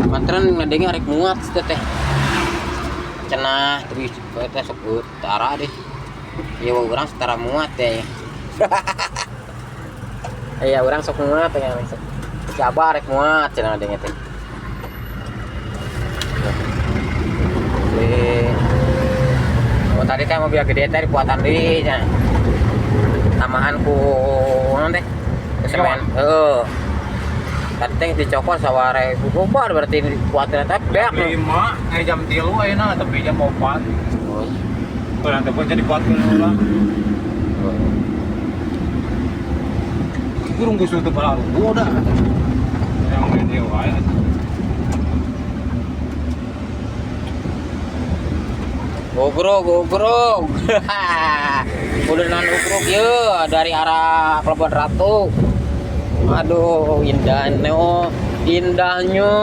Mantran ngadenge arek muat teh teh. Cenah tapi teh sok utara deh. Iya urang setara muat teh. Iya urang sok muat teh sok. Si Abah arek muat cenah ngadenge teh. Oh tadi teh mobil gede teh dipuatan deui cenah. Tambahan ku naon teh? Ku semen. Heeh. Tadi teh dicokot saware ku gobar berarti dipuatan teh beak. 5, jam 3 ayeuna tapi jam 4. Oh. Urang teh pun jadi kuatkeun heula. Oh. Kurung geus teu balarubuh dah. Yang main dia wae. Ugrug, ugrug. Udah ugrug ye dari arah Pelabuhan Ratu. Aduh, indahnya, indahnya.